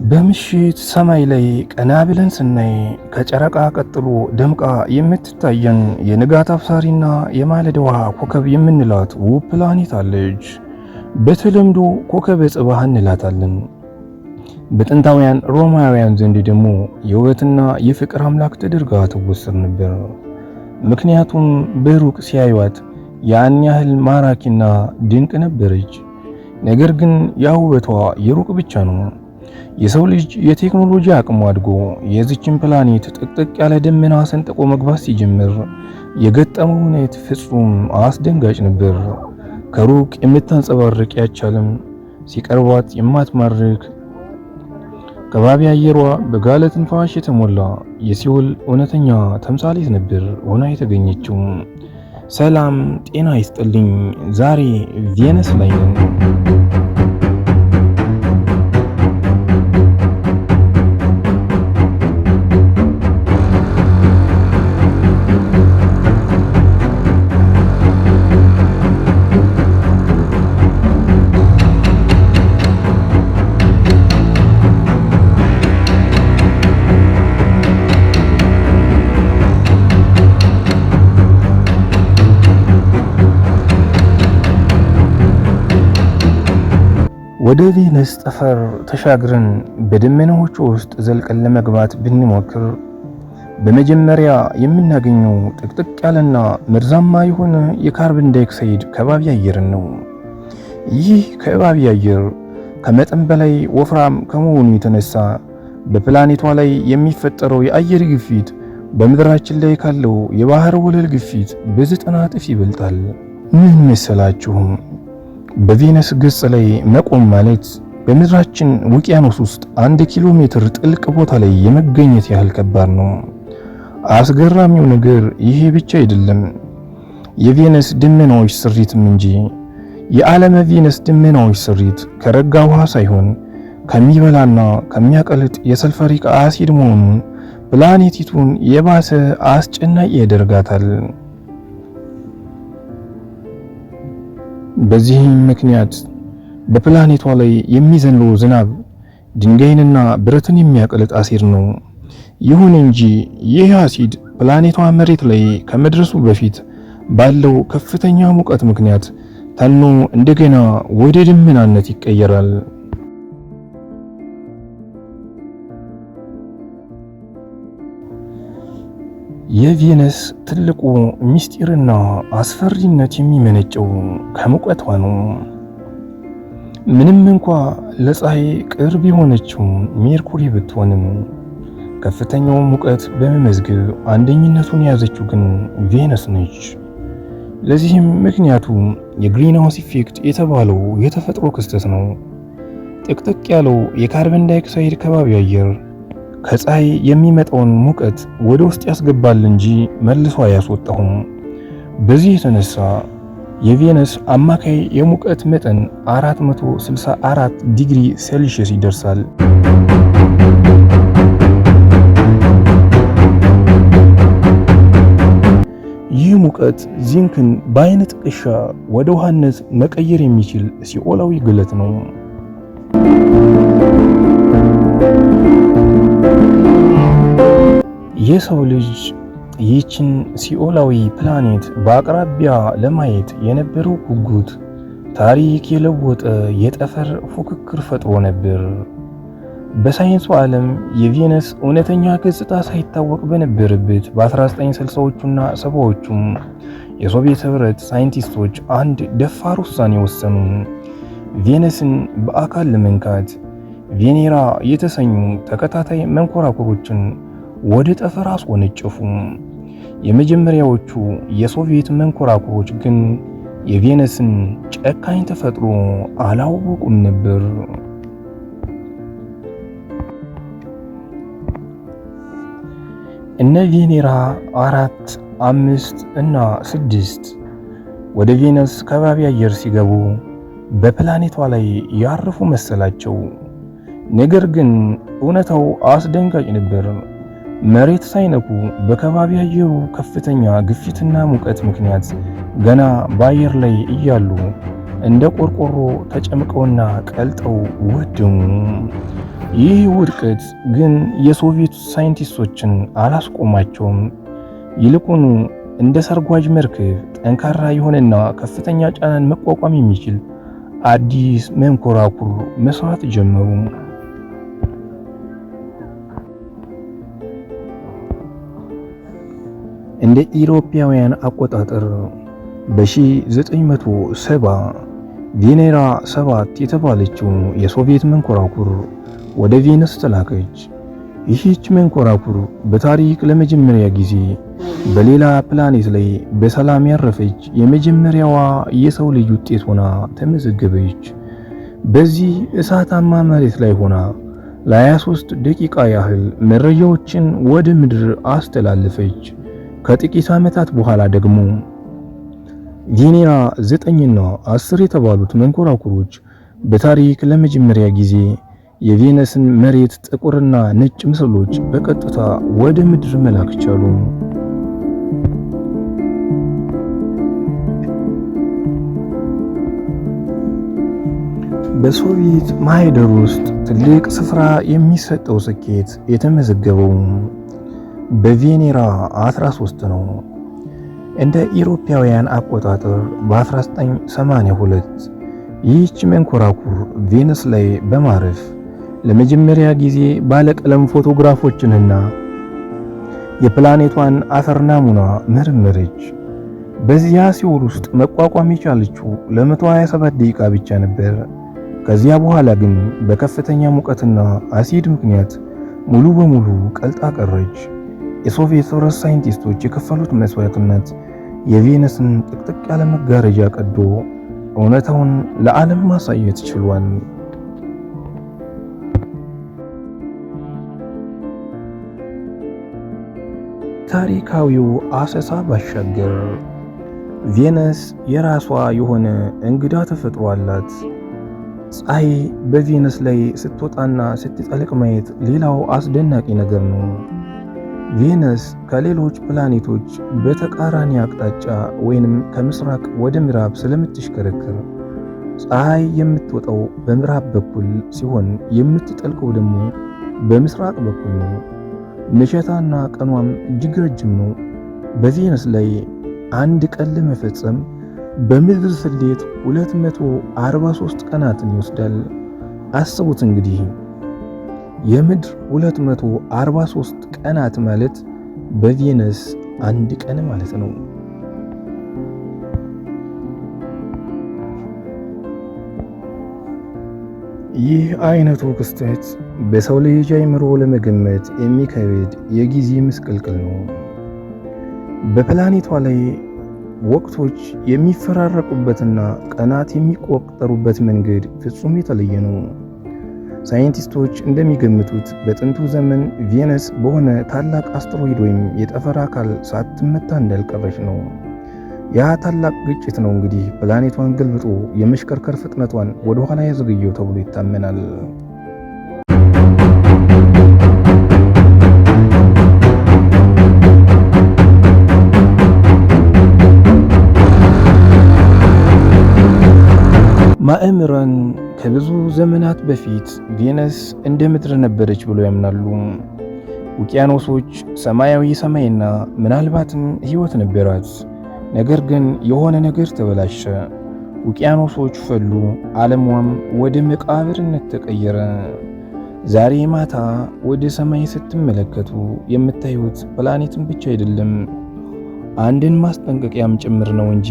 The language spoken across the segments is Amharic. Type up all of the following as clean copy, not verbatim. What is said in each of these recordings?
በምሽት ሰማይ ላይ ቀና ብለን ስናይ ከጨረቃ ቀጥሎ ደምቃ የምትታየን የንጋት አብሳሪና የማለዳዋ ኮከብ የምንላት ውብ ፕላኔት አለች። በተለምዶ ኮከበ ጽባህ እንላታለን። በጥንታውያን ሮማውያን ዘንድ ደግሞ የውበትና የፍቅር አምላክ ተደርጋ ትወሰድ ነበር። ምክንያቱም በሩቅ ሲያዩዋት ያን ያህል ማራኪና ድንቅ ነበረች። ነገር ግን ያ ውበቷ የሩቅ ብቻ ነው። የሰው ልጅ የቴክኖሎጂ አቅሙ አድጎ የዚችን ፕላኔት ጥቅጥቅ ያለ ደመና ሰንጥቆ መግባት ሲጀምር የገጠመው ሁኔታ ፍጹም አስደንጋጭ ነበር። ከሩቅ የምታንጸባርቅ ያቻለም ሲቀርቧት የማትማርክ ከባቢ አየሯ በጋለ ትንፋሽ የተሞላ የሲኦል እውነተኛ ተምሳሌት ነበር ሆና የተገኘችው። ሰላም ጤና ይስጥልኝ። ዛሬ ቬነስ ላይ ነን። ወደ ቬነስ ጠፈር ተሻግረን በደመናዎቹ ውስጥ ዘልቀን ለመግባት ብንሞክር በመጀመሪያ የምናገኘው ጥቅጥቅ ያለና መርዛማ የሆነ የካርበን ዳይኦክሳይድ ከባቢ አየርን ነው። ይህ ከባቢ አየር ከመጠን በላይ ወፍራም ከመሆኑ የተነሳ በፕላኔቷ ላይ የሚፈጠረው የአየር ግፊት በምድራችን ላይ ካለው የባህር ወለል ግፊት በ90 እጥፍ ይበልጣል። ምን መሰላችሁ? በቬነስ ገጽ ላይ መቆም ማለት በምድራችን ውቅያኖስ ውስጥ 1 ኪሎ ሜትር ጥልቅ ቦታ ላይ የመገኘት ያህል ከባድ ነው። አስገራሚው ነገር ይሄ ብቻ አይደለም፣ የቬነስ ደመናዎች ስሪትም እንጂ። የዓለመ ቬነስ ደመናዎች ስሪት ከረጋ ውሃ ሳይሆን ከሚበላና ከሚያቀልጥ የሰልፈሪክ አሲድ መሆኑን ፕላኔቲቱን የባሰ አስጨናቂ ያደርጋታል። በዚህም ምክንያት በፕላኔቷ ላይ የሚዘንበው ዝናብ ድንጋይንና ብረትን የሚያቀልጥ አሲድ ነው። ይሁን እንጂ ይህ አሲድ ፕላኔቷ መሬት ላይ ከመድረሱ በፊት ባለው ከፍተኛ ሙቀት ምክንያት ተኖ እንደገና ወደ ደመናነት ይቀየራል። የቬነስ ትልቁ ምስጢርና አስፈሪነት የሚመነጨው ከሙቀቷ ነው። ምንም እንኳ ለፀሐይ ቅርብ የሆነችው ሜርኩሪ ብትሆንም ከፍተኛውን ሙቀት በመመዝገብ አንደኝነቱን የያዘችው ግን ቬነስ ነች። ለዚህም ምክንያቱ የ greenhouse effect የተባለው የተፈጥሮ ክስተት ነው። ጥቅጥቅ ያለው የካርበን ዳይኦክሳይድ ከባቢ አየር ከፀሐይ የሚመጣውን ሙቀት ወደ ውስጥ ያስገባል እንጂ መልሶ አያስወጣውም። በዚህ የተነሳ የቬነስ አማካይ የሙቀት መጠን 464 ዲግሪ ሴልሺየስ ይደርሳል። ይህ ሙቀት ዚንክን በአይነ ጥቅሻ ወደ ውሃነት መቀየር የሚችል ሲኦላዊ ግለት ነው። የሰው ልጅ ይህችን ሲኦላዊ ፕላኔት በአቅራቢያ ለማየት የነበረው ጉጉት ታሪክ የለወጠ የጠፈር ፉክክር ፈጥሮ ነበር። በሳይንሱ ዓለም የቬነስ እውነተኛ ገጽታ ሳይታወቅ በነበረበት በ1960ዎቹና ሰባዎቹም የሶቪየት ኅብረት ሳይንቲስቶች አንድ ደፋር ውሳኔ ወሰኑ። ቬነስን በአካል ለመንካት ቬኔራ የተሰኙ ተከታታይ መንኮራኩሮችን ወደ ጠፈር አስወነጨፉ። የመጀመሪያዎቹ የሶቪየት መንኮራኩሮች ግን የቬነስን ጨካኝ ተፈጥሮ አላወቁም ነበር። እነ ቬኔራ 4፣ 5 እና 6 ወደ ቬነስ ከባቢ አየር ሲገቡ በፕላኔቷ ላይ ያረፉ መሰላቸው። ነገር ግን እውነታው አስደንጋጭ ነበር። መሬት ሳይነኩ በከባቢ አየሩ ከፍተኛ ግፊትና ሙቀት ምክንያት ገና በአየር ላይ እያሉ እንደ ቆርቆሮ ተጨምቀውና ቀልጠው ወደሙ። ይህ ውድቀት ግን የሶቪየት ሳይንቲስቶችን አላስቆማቸውም። ይልቁኑ እንደ ሰርጓጅ መርከብ ጠንካራ የሆነና ከፍተኛ ጫናን መቋቋም የሚችል አዲስ መንኮራኩር መስራት ጀመሩ። እንደ ኢሮፓውያን አቆጣጠር በ1970 ቬኔራ 7 የተባለችው የሶቪየት መንኮራኩር ወደ ቬነስ ተላከች። ይህች መንኮራኩር በታሪክ ለመጀመሪያ ጊዜ በሌላ ፕላኔት ላይ በሰላም ያረፈች የመጀመሪያዋ የሰው ልጅ ውጤት ሆና ተመዘገበች። በዚህ እሳታማ መሬት ላይ ሆና ለ23 ደቂቃ ያህል መረጃዎችን ወደ ምድር አስተላለፈች። ከጥቂት ዓመታት በኋላ ደግሞ ቬኔራ 9ና 10 የተባሉት መንኮራኩሮች በታሪክ ለመጀመሪያ ጊዜ የቬነስን መሬት ጥቁርና ነጭ ምስሎች በቀጥታ ወደ ምድር መላክ ቻሉ። በሶቪየት ማህደር ውስጥ ትልቅ ስፍራ የሚሰጠው ስኬት የተመዘገበው በቬኔራ 13 ነው። እንደ ኢሮፓውያን አቆጣጠር በ1982 ይህች መንኮራኩር ቬነስ ላይ በማረፍ ለመጀመሪያ ጊዜ ባለቀለም ፎቶግራፎችንና የፕላኔቷን አፈር ናሙና መረመረች። በዚያ ሲኦል ውስጥ መቋቋም የቻለችው ለ127 ደቂቃ ብቻ ነበር። ከዚያ በኋላ ግን በከፍተኛ ሙቀትና አሲድ ምክንያት ሙሉ በሙሉ ቀልጣ ቀረች። የሶቪየት ኅብረት ሳይንቲስቶች የከፈሉት መስዋዕትነት የቬነስን ጥቅጥቅ ያለ መጋረጃ ቀዶ እውነታውን ለዓለም ማሳየት ችሏል። ታሪካዊው አሰሳ ባሻገር ቬነስ የራሷ የሆነ እንግዳ ተፈጥሮ አላት። ፀሐይ በቬነስ ላይ ስትወጣና ስትጠልቅ ማየት ሌላው አስደናቂ ነገር ነው። ቬነስ ከሌሎች ፕላኔቶች በተቃራኒ አቅጣጫ ወይንም ከምስራቅ ወደ ምዕራብ ስለምትሽከረከር ፀሐይ የምትወጣው በምዕራብ በኩል ሲሆን የምትጠልቀው ደግሞ በምስራቅ በኩል ነው። ምሸታና ቀኗም እጅግ ረጅም ነው። በቬነስ ላይ አንድ ቀን ለመፈጸም በምድር ስሌት 243 ቀናትን ይወስዳል። አስቡት እንግዲህ የምድር 243 ቀናት ማለት በቬነስ አንድ ቀን ማለት ነው። ይህ አይነቱ ክስተት በሰው ልጅ አእምሮ ለመገመት የሚከብድ የጊዜ ምስቅልቅል ነው። በፕላኔቷ ላይ ወቅቶች የሚፈራረቁበትና ቀናት የሚቆጠሩበት መንገድ ፍጹም የተለየ ነው። ሳይንቲስቶች እንደሚገምቱት በጥንቱ ዘመን ቬነስ በሆነ ታላቅ አስትሮይድ ወይም የጠፈር አካል ሳትመታ እንዳልቀረች ነው። ያ ታላቅ ግጭት ነው እንግዲህ ፕላኔቷን ገልብጦ የመሽከርከር ፍጥነቷን ወደ ኋላ ያዘገየው ተብሎ ይታመናል። ማእምራን ከብዙ ዘመናት በፊት ቬነስ እንደ ምድር ነበረች ብለው ያምናሉ። ውቅያኖሶች፣ ሰማያዊ ሰማይና ምናልባትም ሕይወት ነበራት። ነገር ግን የሆነ ነገር ተበላሸ። ውቅያኖሶች ፈሉ፣ ዓለሟም ወደ መቃብርነት ተቀየረ። ዛሬ ማታ ወደ ሰማይ ስትመለከቱ የምታዩት ፕላኔትን ብቻ አይደለም፣ አንድን ማስጠንቀቂያም ጭምር ነው እንጂ።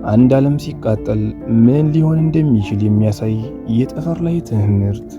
አንድ ዓለም ሲቃጠል ምን ሊሆን እንደሚችል የሚያሳይ የጠፈር ላይ ትምህርት።